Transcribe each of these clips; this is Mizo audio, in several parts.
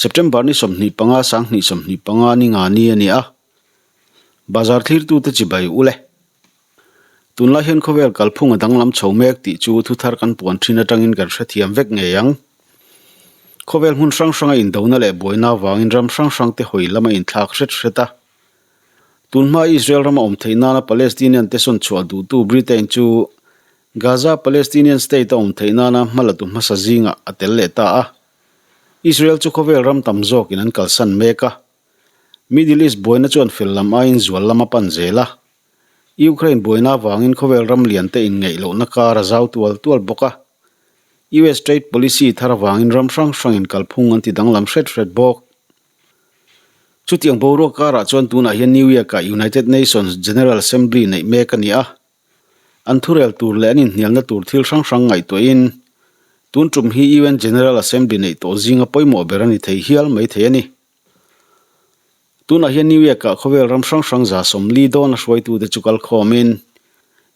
September ni 25 2025 ni nga ni a ni a. Bazar thlirtute chibai u le. Tunlai hian khawvel kalphung a danglam chho mek tih chu thuthar kan puan thin atangin kan hrethiam vek ngei ang. Khawvel hmun hrang hranga indona leh buaina avangin ram hrang hrangte hawi lama inthlak hret hret a. Tunhma Israel rama awm theih nana Palestinian te sawn chhuah duhtu Britain chu Gaza Palestinian state a awm theih nana hma la tu hmasa zingah a tel leh ta a. Israel chu khawvel ram tam zawkin an kalsan mek a. Middle East buaina chuan fel lam aiin zual lam a pan zel a. Ukraine buaina avangin khawvel ram lian te inngeih lohna kar a zau tual tual bawk a. US trade policy thar avangin ram hrang hrangin kalphung an ti danglam hret hret bawk. Chutiang boruak karah chuan tunah hian New York-ah United Nations General Assembly neih mek a ni a. An thurel tur leh an inhnialna tur thil hrang hrang ngaihtuahin tun tum hi UN General Assembly neih tawh zinga pawimawh ber a ni thei hial mai thei a ni. Tunah hian New York-ah khawvel ram hrang hrang 40 dawna hruaitute chu kal khawmin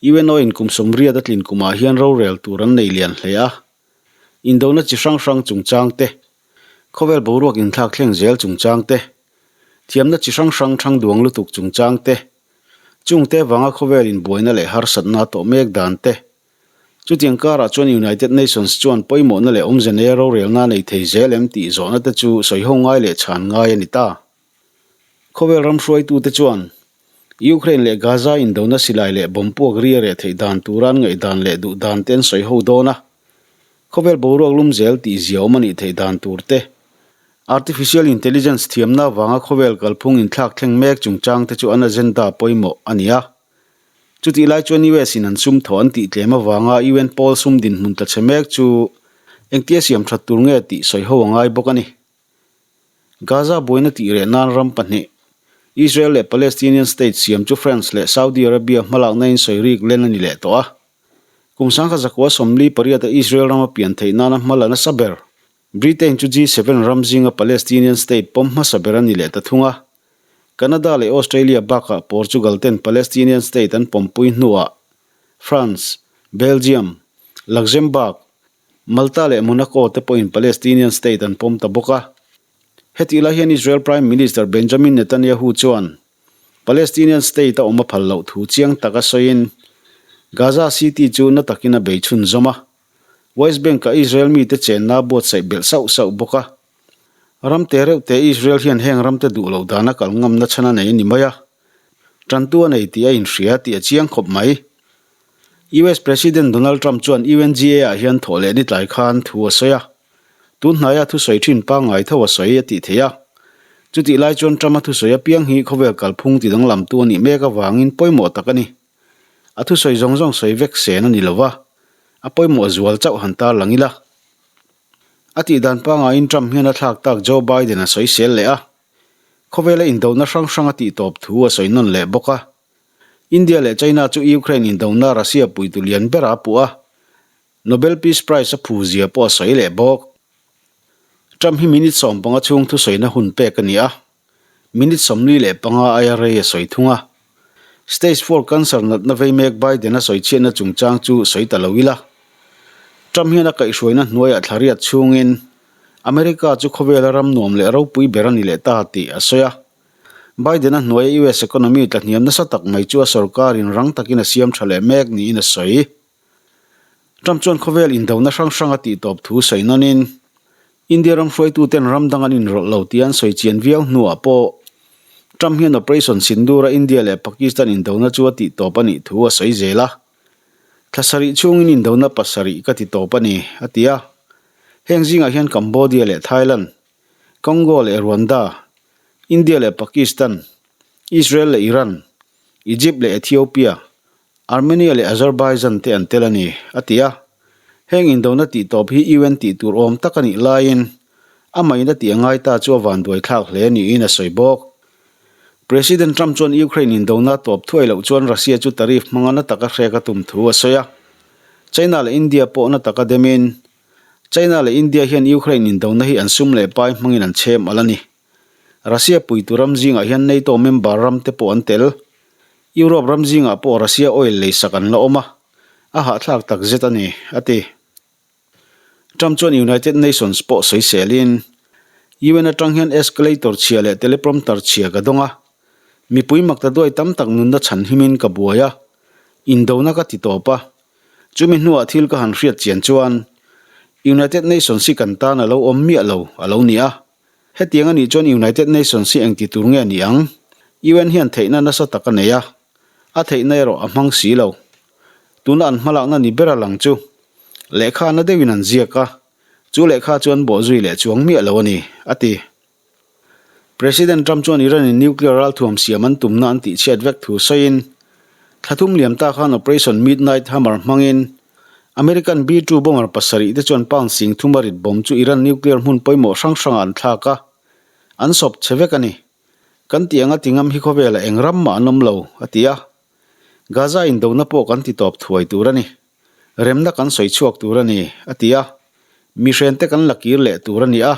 UNO-in kum 80 a tlin kumah hian rorel tur an nei lian hle a. Indona chi hrang hrang chungchang te, Khawvel boruak inthlak thleng zel chungchang te, thiamna chi hrang hrang thang duang lutuk chungchang te, chungte vanga khawvel inbuaina leh harsatna tawh mek dan te, chutiang karah chuan United Nations chuan pawimawhna leh awmze neia rorelna nei thei zel em tih zawhna te chu sawiho ngai leh chhan ngai a ni ta. Khawvel ram hruaitute chuan Ukraine leh Gaza indona silai leh bomb puak ri a reh theih dan tura an ngaihdan leh duh dan te an sawi ho dawn a. Khawvel boruak lum zel tih ziaawm a nih theih dan tur te, Artificial Intelligence thiamna avanga khawvel kalphung inthlak thleng mek chungchang te chu an agenda pawimawh a ni a. Chutih lai chuan US in an sum thaw an tih tlem avanga UN pawl sum dinhmun tla chhe mek chu engtia siam that tur nge tih sawi ho a ngai bawk a ni. Gaza buaina tih reh nan ram pahnih, Israel leh Palestinian state siam chu France leh Saudi Arabia hmalakna in sawi rik len a ni leh tawh a. Kum 1948 a Israel rama pian theih nana hma la nasa ber, Britain chu G7 ram zinga Palestinian state pawm hmasa ber a ni leh ta thung a. Canada leh Australia bakah Portugal ten Palestinian state an pawmpui hnuah France, Belgium, Luxembourg, Malta leh Monaco te pawhin Palestinian state an pawm ta bawk a. Hetih lai hian Israel Prime Minister Benjamin Netanyahu chuan Palestinian state a awm a phal loh thu chiang taka sawiin Gaza City chu na takin a bei chhunzawm a. West Bank-a Israel mite chenna a buatsaih belh sauh sauh bawk a. Ram te reuh te Israel hian heng ramte duh loh dana kal ngamna chhan a nei a ni mai a. Tantu a nei tih a inhria tih a chiang khawp mai. US President Donald Trump chuan UNGA ah hian thawh leh ni tlai khan thu a sawi a. Tun hnaia thusawi thin pangngai tho a sawi a tih theih a. Chutih lai chuan Trump-a thusawi apiang hi khawvel kalphung ti danglamtu a nih mek avangin pawimawh tak a ni. A thusawi zawng zawng sawi vek sen a ni lo va, a pawimawh zual chauh han tar lang ila. A tih dan pangaiin Trump hian a thlak tak Joe Biden a sawi sel leh a. Khawvela indona hrang hrang a tih tawp thu a sawi nawn leh bawk a. India leh China chu Ukraine indona Russia puitu lian bera a puh a, Nobel Peace Prize a phu zia pawh a sawi leh bawk. Trump hi minute 15 chhung thusawina hun pek a ni a, minute 45 aia rei a sawi thung a. Stage 4 cancer natna vei mek Biden a sawi chhiatna chungchang chu sawi ta lo ila. Trump hian a kaihhruaina hnuaiah thla riat chhungin America chu khawvela ram nuam leh ropui ber a ni leh ta tih a sawi a. Biden-a hnuaia US economy tlahniam nasa tak mai chu a sorkarin rang takin a siam tha leh mek niin a sawi. Trump chuan khawvel indona hrang hrang a tihtawp thu sawi nawnin, India ram hruaituten ram dang an inrawlh lo tih an sawi chian viau hnuah pawh Trump hian Operation Sindoor-a India leh Pakistan indona chu a tihtawp a nih thu a sawi zel a. Thla sarih chhungin indona pasarih ka titawp a ni, a ti a. Heng zingah hian Cambodia leh Thailand, Congo leh Rwanda, India leh Pakistan, Israel leh Iran, Egypt leh Ethiopia, Armenia leh Azerbaijan te an tel a ni, a ti a. Heng indona tihtawp hi UN tih tur awm tak a nih laiin amahin a tih a ngai ta chu a vanduai thlak hle niin a sawi bawk. President Trump chuan Ukraine indona tawp thuai loh chuan Russia chu tariff hmanga na taka hrek a tum thu a sawi a. China leh India pawh na taka demin China leh India hian Ukraine indona hi an sum leh pai hmangin an chhem alh a ni. Russia puitu ram zingah hian NATO member ram te pawh an tel. Europe ram zingah pawh Russia oil leisak an la awm a, a hahthlak tak zet a ni, a ti. Trump chuan United Nations pawh sawiselin, UN atang hian escalator chhia leh teleprompter chhia ka dawng a. Mipui makta duai tam tak nunna chhan himin ka buai a, indona ka ti tawp a. Chumi hnuah thil ka han hriat chian chuan United Nations hi kan tan a lo awm miah lo a lo ni a. Hetiang a nih chuan United Nations hi engti tur nge ni ang? UN hian theihna nasa tak a nei a, a theihna erawh a hmang si lo. Tuna an hmalakna ni ber a lang chu lehkha na deuhin an ziak a, chu lehkha chu an bawhzui leh chuang miah lo a ni, a ti. President Trump chuan Iran-in nuclear ralthuam siam an tumna an tihchhiat vek thu sawiin, thla thum liam ta khan Operation Midnight Hammer hmangin American B-2 bomber pasarih te chuan pound sing thuma rit bomb chu Iran nuclear hmun pawimawh hrang hrangah an thlak a, an sawp chhe vek a ni. Kan tih anga ti ngam hi khawvelah eng ram mah an awm lo, a ti a. Gaza indona pawh kan ti tawp thuai tur a ni. Remna kan sawi chhuak tur a ni, a ti a. Mihrente kan la kir leh tur a ni a.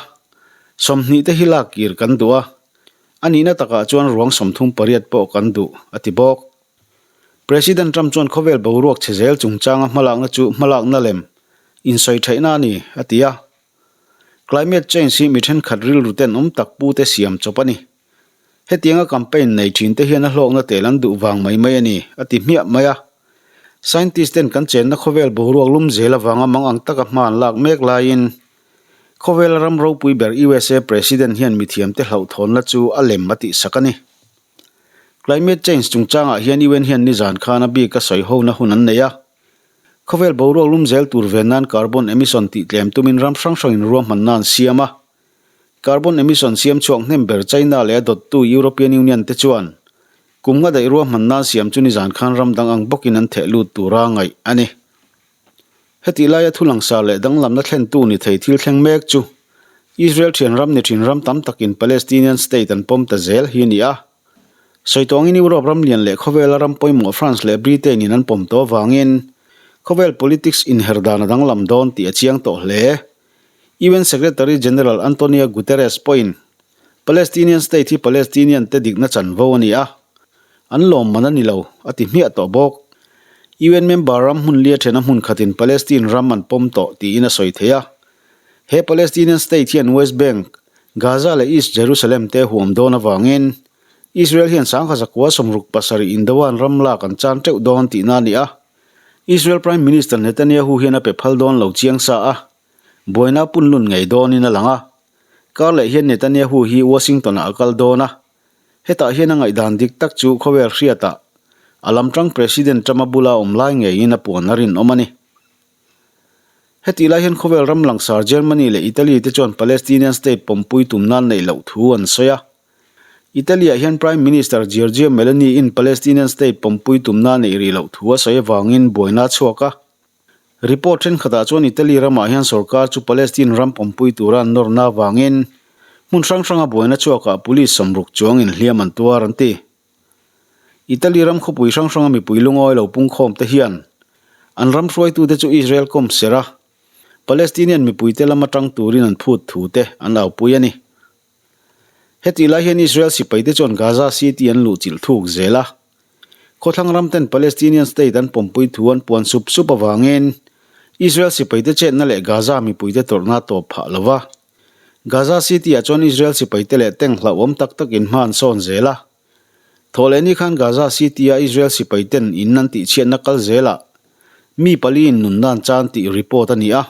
20 te hi lak kir kan duh a. A nihna takah chuan ruang 38 pawh kan duh, a ti bawk. President Trump chuan khawvel boruak chhe zel chungchanga hmalakna chu hmalakna lem insawi theihna a ni, a ti a. Climate change hi mi thenkhat rilru ten awm tak pute siam chawp a ni. Hetianga campaign nei thin te hian a hlawkna tel an duh vang mai mai a ni, a ti hmiah mai a. Scientist ten kan chenna khawvel boruak lum zel avanga mang ang taka hma an lak mek laiin khawvela ram ropui ber USA President hian mithiamte hlauhthawnna chu a lem a tihsak a ni. Climate change chungchangah hian UN hian nizan khan a bik a sawi hona hun an nei a. Khawvel boruak lum zel tur ve nan carbon emission tih tlem tumin ram hrang hrangin ruahmanna an siam a. Carbon emission siam chhuak hnem ber China leh a dawttu European Union te chuan kum nga daih ruahmanna an siam chu nizan khan ram dang ang bawkin an theh lut tura ngaih a ni. Hetih laia thu langsar leh danglamna thlentu ni thei thil thleng mek chu Israel thian ram ni thin ram tam takin Palestinian state an pawm ta zel hi a ni a. Sawi tawngin Europe ram lian leh khawvela ram pawimawh France leh Britain in an pawm tawh avangin khawvel politics inher dan a danglam dawn tih a chiang tawh hle. UN Secretary General Antonio Guterres pawhin Palestinian state hi Palestinian te dikna chanvo a ni a, an lawmman a ni lo, a ti hmiah tawh bawk. UN member ram hmun lia thena hmun khatin Palestine ram an pawm tawh tiin a sawi thei a. He Palestinian state hian West Bank, Gaza leh East Jerusalem te huam dawn avangin Israel hian sangha zakua 67 indoan ram lak an chan teuh dawn tihna a ni a. Israel Prime Minister Netanyahu hian a pe phal dawn lo chiang sa a, buaina punlun ngei dawnin a lang a. Kar leh hian Netanyahu hi Washington-ah a kal dawn a, hetah hian a ngaihdan dik tak chu khawvel hriatah a lamtang President Trump-a bula awm lai ngeiin a puan a rinawm a ni. Hetih lai hian khawvel ram langsar Germany leh Italy te chuan Palestinian state pawmpui tum nan neih loh thu an sawi a. Italy-ah hian Prime Minister Giorgia Meloni-in Palestinian state pawmpui tum nan neih rih loh thu a sawi avangin buaina a chhuak a. Report thenkhatah chuan Italy ramah hian sorkar chu Palestine ram pawmpui tura an nawrna avangin hmun hrang hranga buaina chhuakah police 60 chuangin hliam an tuar an ti. Italy ram khawpui hrang hranga mipui lungawi lo pungkhawm te hian an ram hruaitute chu Israel kawm ser a, Palestinian mipuite lama tang turin an phut thu te an aupui a ni. Hetih lai hian Israel sipaite chuan Gaza City an luhchilh thuk zel a, khawthlang ram ten Palestinian state an pawmpui thu an puan sup sup avangin Israel sipaite chetna leh Gaza mipuite tawrhna a tawp phah lo va. Gaza City-ah chuan Israel sipaite leh tank hlauhawm tak takin hma an sawn zel a. Thawhlehni khan Gaza City-a Israel sipaiten in an tihchhiatna kal zelah mi paliin nunna an chan tih report a ni a.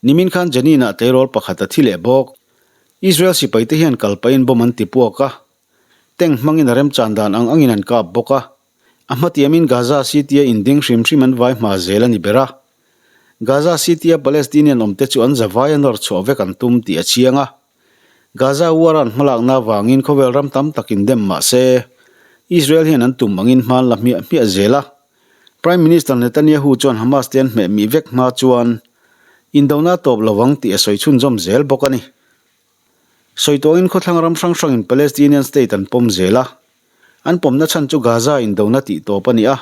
Nimin khan Jenin-ah tleirawl pakhat a thi leh bawk. Israel sipaite hian kal pahin bomb an ti puak a, tank hmangin a remchan dan ang angin an kap bawk a. A hmatiamin Gaza City-a inding hrim hrim an vai hma zel a ni ber a. Gaza City-a Palestinian awmte chu an zavai a nawr chhuah vek an tum tih a chiang a. Gaza war an hmalakna avangin khawvel ram tam takin dem mah se, Israel hian an tum angin hma an la hmiah hmiah zel a. Prime Minister Netanyahu chuan Hamas te an hmeh mih vek hma chuan indona a tawp lo ang tih a sawi chhunzawm zel bawk a ni. Sawi tawngin khawthlang ram hrang hrangin Palestinian state an pawm zel a. An pawmna chhan chu Gaza indona tih tawp a ni a.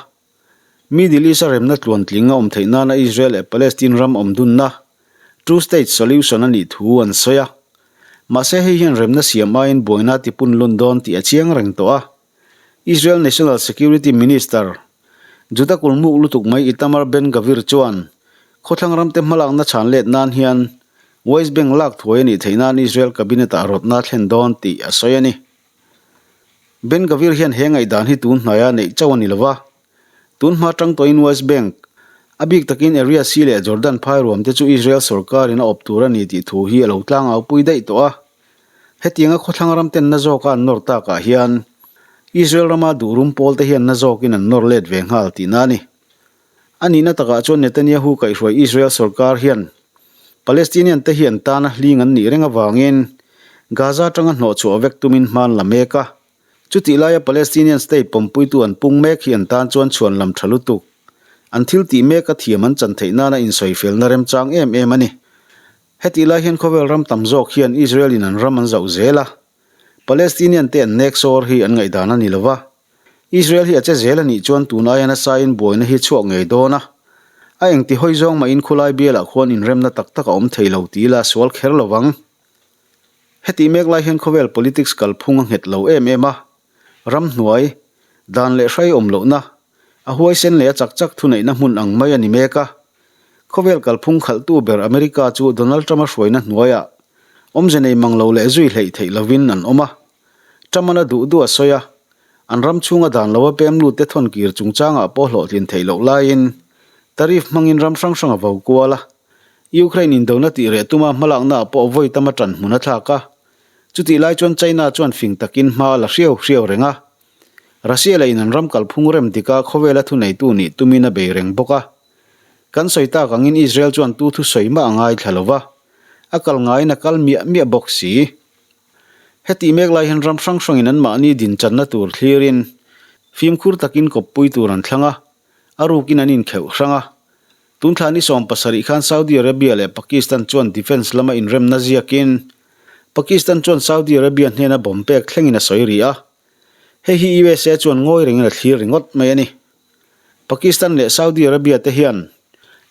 Middle East-a remna tluantling a awm theih nana Israel leh Palestine ram awm dunna, two-state solution, a nih thu an sawi a. Mahse hei hian remna siam aiin buaina a tipun lun dawn tih a chiang reng tawh a. Israel National Security Minister, Juda kulmuk lutuk mai Itamar Ben-Gvir chuan khawthlang ramte hmalakna chhan let nan hian. West Bank lak thuai a nih theih nan Israel cabinet-ah rawtna a thlen dawn tih a sawi a ni. Ben Gvir hian he ngaihdan hi tun hnaia neih chauh a ni lo va, tun hma tang tawhin West Bank, a bik takin Area C leh Jordan phai ruam te chu Israel sorkarin a awp tur a ni tih thu hi a lo tlangaupui daih tawh a. Hetianga khawthlang ram ten na zawka an nawr takah hian Israel rama duh rum pawl te hian na zawkin an nawr let ve nghal tihna a ni. A nihna takah chuan Netanyahu kaihhruai Israel sorkar hian Palestinian te hi an tana hling an nih reng avangin Gaza atanga hnawhchhuah vek tumin hman la mek a. Chutih laia Palestinian state pawmpuitu an pung mek hi an tan chuan chhuan lam tha lutuk. An thil tih mek a thiam an chan theih nana insawifelna remchang em em a ni. Hetih lai hian khawvel ram tam zawk hian Israel in an ram an zauh zel a. Palestinian te an nek sawr hi an ngaihdan a ni lo va. Israel hi a che zel a nih chuan tun aia nasain buaina hi chhuak ngei dawn a. A engti hawi zawng mahin khulai bialah khuan inremna tak tak a awm thei lo ti ila sual kher lo vang. Hetih mek lai hian khawvel politics kalphung a nghet lo em em a. Ramhnuai, dan leh hrai awm lohna, a huaisen leh a chak chak thuneihna hmun ang mai a ni mek a. Khawvel kalphung khalhtu ber America chu Donald Trump-a hruaina hnuaiah awmze nei mang lo leh zui hleih theih lovin an awm a. Trump-an a duh duh a sawi a, an ram chhunga dan lo a pem lut te thawn kir chungchangah pawh hlawhtlin theih loh laiin tariff hmangin ram hrang hrang a vo kual a. Ukraine indona tih reh tuma hmalaknaah pawh vawi tam a ṭan hmun a thlak a. Chutih lai chuan China chuan fing takin hma a la hriau hriau reng a. Russia leh in an ram kalphung rem dika khawvela thuneitu nih tumin a bei reng bawk a. Kan sawi tak angin Israel chuan tu thusawi mah a ngaithla lo va, a kal ngaiin a kal miah miah bawk si. Hetih mek lai hian ram hrang hrangin anmahni dinchanna tur thlirin fimkhur takin kawppui tur an thlang a, a rukin an inkheuh hrang a. Tun thla ni 70 khan Saudi Arabia leh Pakistan chuan defence lama inremna ziakin Pakistan chuan Saudi Arabia hnena bomb pek thlengin a sawi rih a. Hei hi USA chuan ngawi rengin a thlir ringawt mai a ni. Pakistan leh Saudi Arabia te hian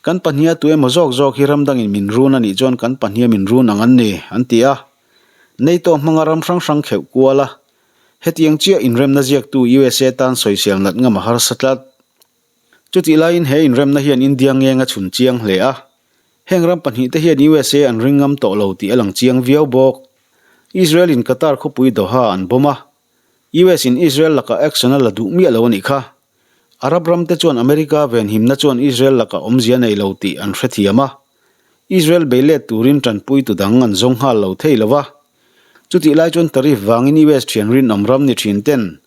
kan pahniha tu emaw zawk zawk hi ram dangin min run a nih chuan kan pahniha min run ang an ni, an ti a. NATO hmanga ram hrang hrang kheuh kual a, hetiang chiah inremna ziaktu USA tan sawisel nat ngam a harsa tlat. Chutih laiin he inremna hian India ngeng a chhun chiang hle a, heng ram pahnihte hian USA an ring ngam tawh lo tih a lang chiang viau bawk. Israel in Qatar khawpui Doha an bomb a, US in Israel lakah action a la duh miah lo a nih kha. Arab ram te chuan America venhimna chuan Israel lakah awmzia nei lo tih an hrethiam a. Israel bei let turin tanpui tu dang an zawng nghal lo thei lo va. Chutih lai chuan tariff vangin US thian rinawm ram ni thin ten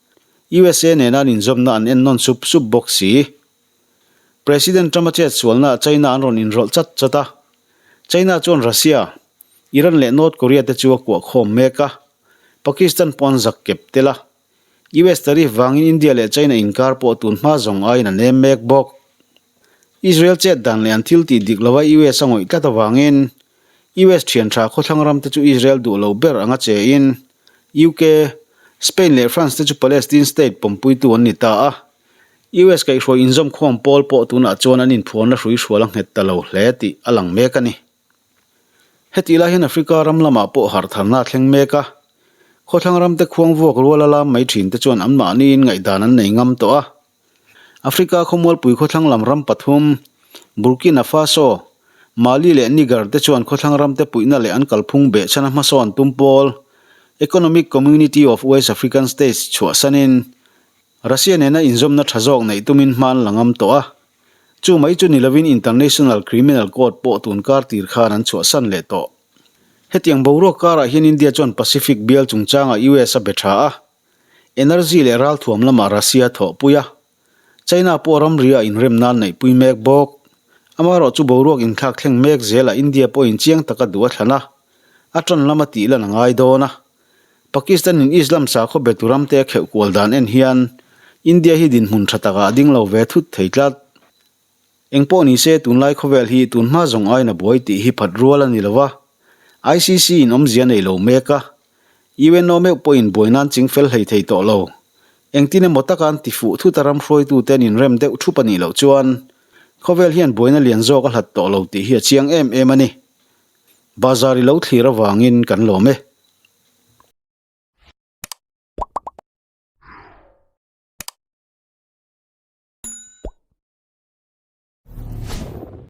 USA nena an inzawmna an ennawn sup sup bawk si. President Trump a chet sualnaah China an rawn inrawlh chat chat a. China chuan Russia, Iran leh North Korea te chu a kuah khawm mek a. Pakistan pawh an zak kep tel a. US tariff vangin India leh China inkar pawh tun hma zawng aiin a nem mek bawk. Israel chet dan leh an thil tih dik lova US a ngawih tlat avangin US thian tha khawthlang ram te chu Israel duh lo ber anga che in UK, Spain leh France te chu Palestine state pawmpuitu an ni ta a. US kaihhruai inzawmkhawm pawl pawh tunah chuan an inphuarna hruihrual a nghet ta lo hle tih a lang mek a ni. Hetih lai hian Africa ram lamah pawh harh tharna a thleng mek a, khawthlang ramte khuang vuak ruala lam mai thinte chuan anmahniin ngaihdan an nei ngam tawh a. Africa khawmualpui khawthlang lam ram pathum, Burkina Faso, Mali leh Niger te chuan khawthlang ramte puihna leh an kalphung behchhana hmasawn tum pawl, Economic Community of West African States chhuahsanin Russia nena inzawmna tha zawk neih tumin hma an la ngam tawh a. Chu mai chu ni lovin International Criminal Court pawh tun kar tir khan an chhuahsan leh tawh. Hetiang boruak karah hian India chuan Pacific bial chungchangah US a be tha a, energy leh ralthuam lamah Russia a thawhpui a, China pawh ramri ah inrem nan neihpui mek bawk. Amaherawh chu boruak inthlak thleng mek zelah India pawhin chiang taka duh a thlan a, a tan lama tih lan a ngai dawn a. Pakistan in Islam sakhaw betu ramte a kheuh kual dan en hian India hi dinhmun tha takah a ding lo ve thut thei tlat. Engpawh ni se tunlai khawvel hi tun hma zawng aiin a buai tih hi phat rual a ni lo va, ICC in awmzia nei lo mek a, UNO meuh pawhin buai nan ching fel hlei thei tawh lo. Engtin emaw taka an ti fuh thut a ram hruaitute an inrem deuh thup a nih loh chuan khawvel hian buaina lian zawk a hlat tawh lo tih hi a chiang em em a ni. Bazar i lo thlir avangin kan lawm e.